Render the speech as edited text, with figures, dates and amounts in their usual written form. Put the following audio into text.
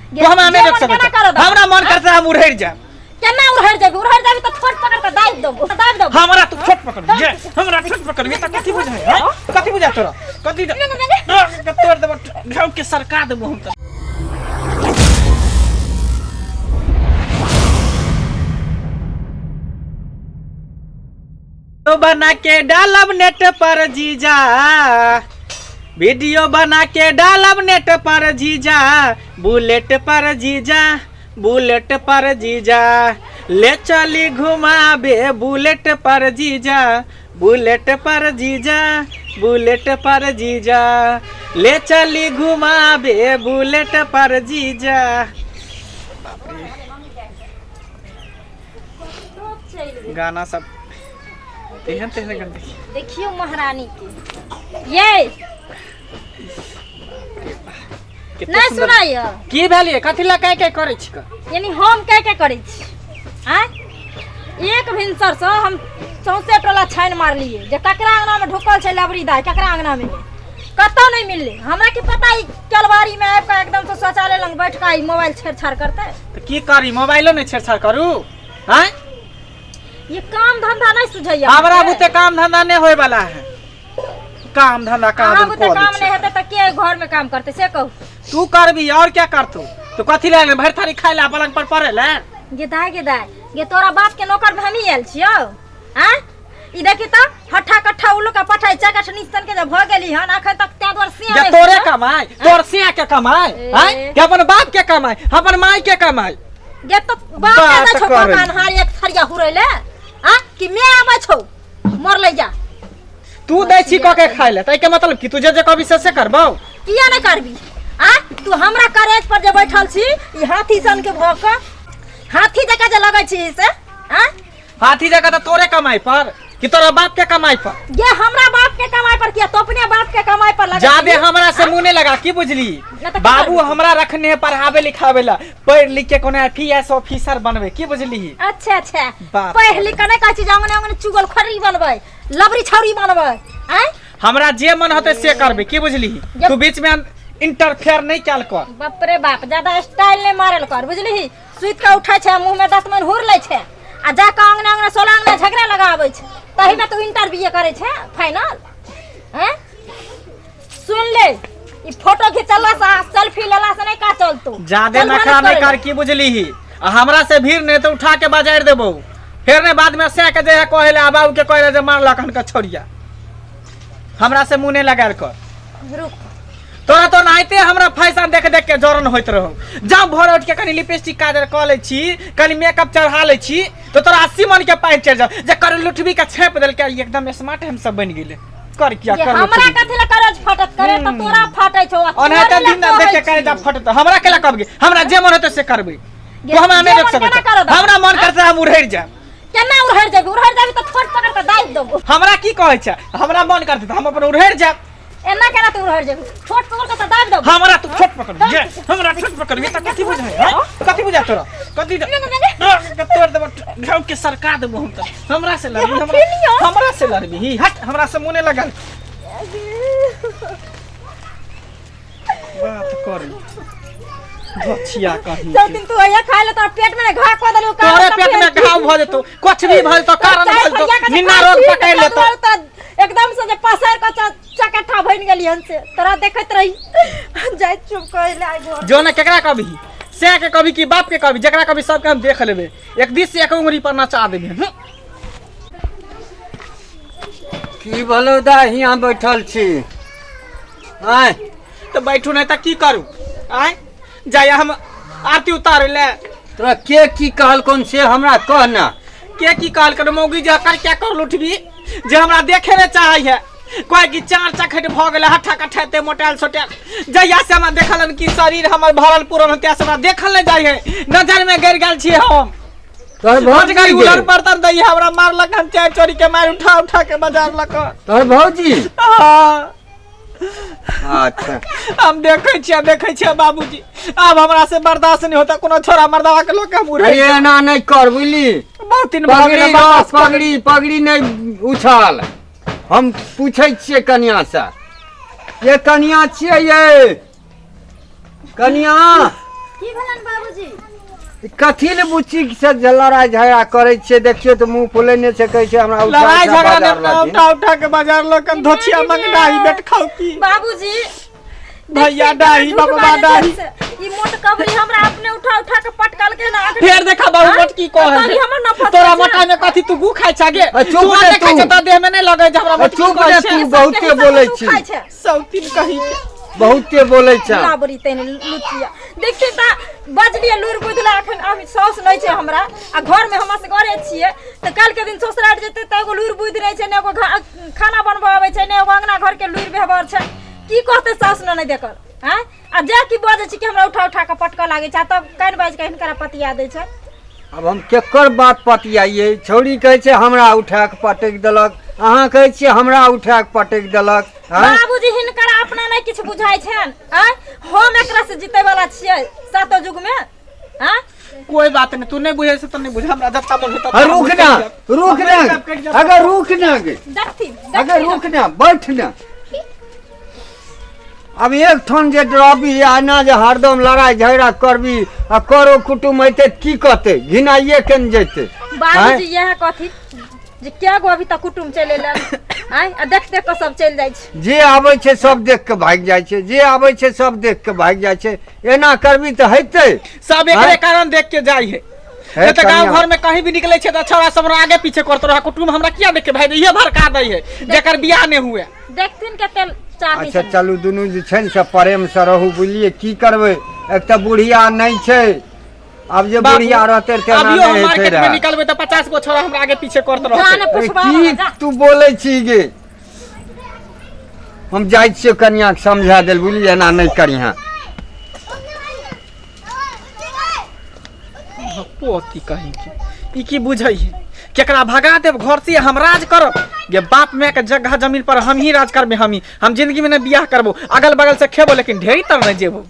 तू हमरा नहि जे रोकि मन सकै केना छह। करऽ दब? हमरा मन करतै हम उड़ैर जायब। केना उड़हरि जेबी? उड़हरि जेबी तऽ छोट पकड़ कऽ दाबि देबो, दाबि देबो। हमरा तू छोट पकड़ ये, हमरा छोट पकड़ ये, तऽ कथी बुझाय हैं? कथी बुझाय तोरा? कथी तोड़ देबो, ढौक के सरका देबो हम तऽ। बना के डालब नेट पर जीजा, वीडियो बना के डालब नेट पर जीजा, बुलेट पर जीजा, बुलेट पर जीजा, ले चली घुमाबे बुलेट पर जीजा, बुलेट पर जीजा, बुलेट पर जीजा, ले चली घुमाबे बुलेट पर जीजा। गाना सब तेहन तेहन गाना। देखियो महारानी के ये कते नहीं सुंदर। सुनाइयो। की भेलियै? कथी लए काय काय करै छी? यानी हम क्या क्या करै छी? आँय, एक भिनसर से हम सौंसे टोला छानि मारलियै जे ककरा अंगना में ढुकल छै लबरी दाइ, ककरा अंगना में नहि, कतौ नहीं मिललै। हमरा की पता ई केलवारी में आबि कऽ एकदम से शौचालय लग बैठ कऽ ई मोबाइल छेड़छाड़ करतै। तऽ की करी, मोबाइलो नहि छेड़छाड़ करू? आँय, ये काम धंधा नहीं सुझैया हमरा बुते काम धंधा नहि होय वाला है। काम धंधा अहाँ काम बुते काम नहीं हेतै तऽ के घर में काम करतै से कहू? तू करबी और क्या करतू? तू कथी ले भरि थारी खाइ ला, पलंग पर पड़े ले। गे दाय, गे दाय, गे तोरा बाप के नौकर में हमही आयल छियौ? आँय, ई देखी तऽ हट्ठा कट्ठा उल्लू के पठाई चकठ निस्तन के जे भऽ गेली हन अखन तक तें दुआरे सिया जे नहि तोरे होइए। कमाई, तोर सिया के कमाई? ए। आँय, के अपन बाप के कमाई, अपन माई के कमाई? गे तो बाप के बात दै छौ करै। कान हार एक थरिया हुरै ले आ कि मैं आबै छौ मर ले जा। तू दै छी कऽ के खाइ ले, ताहि के मतलब कि तू जे जे कहबी से से करबौ? किया नहि करबी? आ तू हमरा करेज पर जे बैठल छी, ई हाथी सन के भऽ कऽ हाथी जकाँ जे लगै छी से? आ हाथी जकाँ तऽ तोरे कमाई पर कि तोरा बाप के कमाई पर? ये हमरा बाप के कमाई पर किया, तो अपने बाप के कमाई पर लगा। जादे हमरा से मुंह नहीं लगा, की बुझली? ना तऽ की बाबू करबी? हमरा रखने है पढ़ावे लिखावे ला, पढ़ लिख के कोनो आईपीएस ऑफिसर बनबे, की बुझली? अच्छा अच्छा। बाप। पढ़ लिख के नहीं कहै छी जे अंगने अंगने चुगल खोरी बनबै, लबरी छौरी बनबै? आँय, हमरा जे मन होते से करबे, की बुझली? तू बीच में इंटरफेयर नहीं कैल कर। बाप रे बाप, ज्यादा स्टाइल नहीं मारल कर, बुझली? सुति कऽ उठै छै, मुँह में दतमनि हुर लै छै आ जा कऽ अंगना अंगना सोलह अंगना झगड़ा लगाबै छै, तही में तू इंटरव्यू करै छै फाइनल? हैं, सुन ले, ई फोटो घिचला से सेल्फी लेला से नहीं का चलतो। ज्यादे चल भानस नखरा नहीं करै कर, की बुझली? आ हमरा से भीड़ नहीं तो उठा के बाजार देबो, फिर ने बाद में से के जे है कहे ले आ बाबू के कहे ले जे मारलक हन के छोड़िया। हमरा से मुंह नहीं लगायल कर। रुक। तोरा तो नाहिते हमरा फैशन देख देख के जरन होइत रहो। जब भोर उठ के कनी लिपस्टिक काजर कऽ लै छी, कनी मेकअप चढ़ा लै छी, तो तोरा 80 मन के पानि चढ़ि जाओ जे कर लुठबी के छापि देलकै, एकदम स्मार्ट हम सब बनि गेलै। कर किया जे कर हमरा लुठबी। कथी ले करज फटत? करे तऽ तोरा फटै छौ आ ओनाहिते तोरे लए दिन रात देख के कहै करे जा छी। फटत। हमरा केला कहबी? हमरा जे मन हेतै से करबै। गे, तू हमरा जे नहि रोकि मन सकै केना छह। करब? हमरा मन करतै हम उड़ैर जायब। केना उड़हरि जेबी? उड़हरि जेबी तऽ छोट पकड़ कऽ दाबि देबो। हमरा की कहै छै? हमरा मन करतै तऽ हम अपन उड़ैर जायब। एना केना तू उड़हरि जेबी? छोट पकड़ कऽ तऽ दाबि देबो। हमरा तू छोट पकड़ ये, हमरा छोट पकड़ ये, तऽ कथी बुझाय हैं? कथी बुझाय तोरा? कथी तोड़ देबो, ढौक के सरका देबो हम तऽ। हमरा से लड़बी? हमरा हमरा से लड़बी? हट, हमरा से मुँह नहीं लगल बात करी गछिया कहीं सब दिन तू अइया खाय ले, तोरा पेट में ने घाव कऽ देलू। तोरे पेट में घाव भऽ जेतौ, कुछ भी भऽ जेतौ, कारण भऽ जेतौ, निन्ना रोग पकड़ि लेतौ। एकदम से जे पसैर कऽ चकट्ठा बनि गेली हन से तोरा देखैत रही जाइत चुप कहि ले आइ घर। जो ने केकरा कभी से के कभी कि बाप के कभी, जकरा कभी सबके हम देख लेबे, एक दिस से एक उंगली पर नचा देबे। की भेलौ दा, हियाँ बैठल छी? आँय, तऽ बैठू नहि तऽ की करू? आँय, जाइया हम आरती उतारे ले। तोरा के की कहलकौन से हमरा कह ना। के की कहलकन? मौगी जे कर क्या कर लुटबी जे हमरा देखे ने चाहै है, कोई कि चार चखट भऽ गेलै, हट्ठा कट्ठा एते मोटायल सोटायल। जहिया से हमरा देखलन कि शरीर हमर भरल पूरल होते से हमरा देखल नहि जाइ है, नजर में गिर गेल छी हम। तोहर भौजी रोजगारी गे? उलर बर्तन दै हमरा मारलक हन, चाय चोरी के मार उठा उठा के बाजार लक। तोहर भौजी? हाँ। अच्छा। हम देखै छियै, देखै छियै बाबूजी, आब हमरा से बर्दाश्त नहीं होता। कोनो छोरा मर्दावा के लोग के हम उड़ै अरे एना नहि कर, बुझली? बहुत दिन भऽ पगड़ी गेलै रह, बर्दाश्त कर। पगड़ी पगड़ी नहि उछाल। हम पूछै छियै कनिया से। ये कनिया छियै? ये कनिया। की भेलन बाबूजी? कथी ले बुच्ची से लड़ाइ झगड़ा करै छियै? देखियौ तऽ मुँह फुलेने छै, कहै छै हमरा उठा लड़ाई उठा झगड़ा बाजार ने लऽ उठा उठा के बाजार लऽ के धोछिया मंगनाही बेट खाऊ की। बाबूजी, भैया डाही, बाबा डाही। ई मोट कबरी हमरा अपने उठा उठा के पटकल के ना। फेर देखा बाबू, मोटकी कह कबरी हमर नफरत तोरा छै। मोटा में कथी तू गु खाइ छागे? आ, चुप तू रे देखै तू। छै तऽ देह में नहीं लगै जे हमरा आ, मोटकी चुप कहै रे छै। तू, बहुते बोलै छी। खाइ छै। सौतीन कही के। बहुते बोलै छै। लाबरी तेने लुचिया देखते त बजलिए लुर बुझला। अखन हम साउस नहीं छै हमरा आ घर में हम असगरे छियै, तऽ काल्हि के दिन ससुराल जेतै तऽ एगो लुरि बुद्धि नहि छै ने, एगो खाना बनबऽ आबै छै ने, एगो अंगना घर के लुरि व्यवहार छै। की कहतै साउस ननैद एकर? आँय, आ जा की बजै छी कि हमरा उठा उठा कऽ पटकऽ लागै छै, आ तब कानि बाजि कऽ हिनकरा पतिया दै छै। आब हम केकर बात पतियाइए? छौड़ी कहै छै हमरा उठा कऽ पटकि देलक, अहाँ कहै छियै हमरा उठा कऽ पटकि देलक। आँय? बाबूजी, हिनकर अपना नहि किछु बुझाइ छनि। आँय, हम एकरा से जीतै वाला छियै सातो युग में? आँय? कोई बात नहीं, तू नहीं बुझे से तो नहीं बुझे, हमरा जत्ता मन होता। अरे रुक ना, रुक ना, अगर रुक ना गे। देखथिन। अगर रुक ना, बैठ ना। अब एक ठन जे डराबी आ एना जे हरदम लड़ाइ झगड़ा करबी आ करो कुटुम अयतै तऽ की कहतै? घिनाइए के ने जेतै। बाबूजी, इएह कथी जे क्या गो अभी तक कुटुम चलि एलन? आँय, आ देख देख कऽ सब चलि जाइ छै। जे आबै छै सब देख के भागि जाइ छै, जे आबै छै सब देख के भागि जाइ छै। एना करबी तऽ हेतै? सब एकरे आँय? कारण देख के जाइ है। हे नहीं तऽ गाँव कनिया। घर में कहीं भी निकले छै तऽ छौड़ा सब हमरा आगे पीछे करते रहा। कुटुम हमरा किया देख के भाई इहे भड़का दै है जेकर बियाह नहीं हुए। देखथिन कते चाहनी। अच्छा चलू, दुनू जे छै ने से प्रेमसँ रहू, बुझलियै? की करबै, एक तऽ बुढ़िया नहि छै। आब जे बाबू, बुढ़िया रहतै तेना अभियो हम नहि हेतै मार्केट में रहए। निकलबै तऽ 50 गो छोरा हमरा आगे पीछे करते जा रहते। ने अरे पुछबा की जा। तू बोलै छी गे? हम जाइ छियै, कनियाके समझा देल, बुझलियै? एना नहि करिहें। पोती कहीं की ई की बुझै है? केकरा भगा देब घर से, हम राज करब। गे बाप माय के जगह जमीन पर हम ही राज करबे, हम ही। हम जिंदगी में नहीं बियाह करबो, अगल बगल से खेबो लेकिन ढेरी तर नहीं जेबो।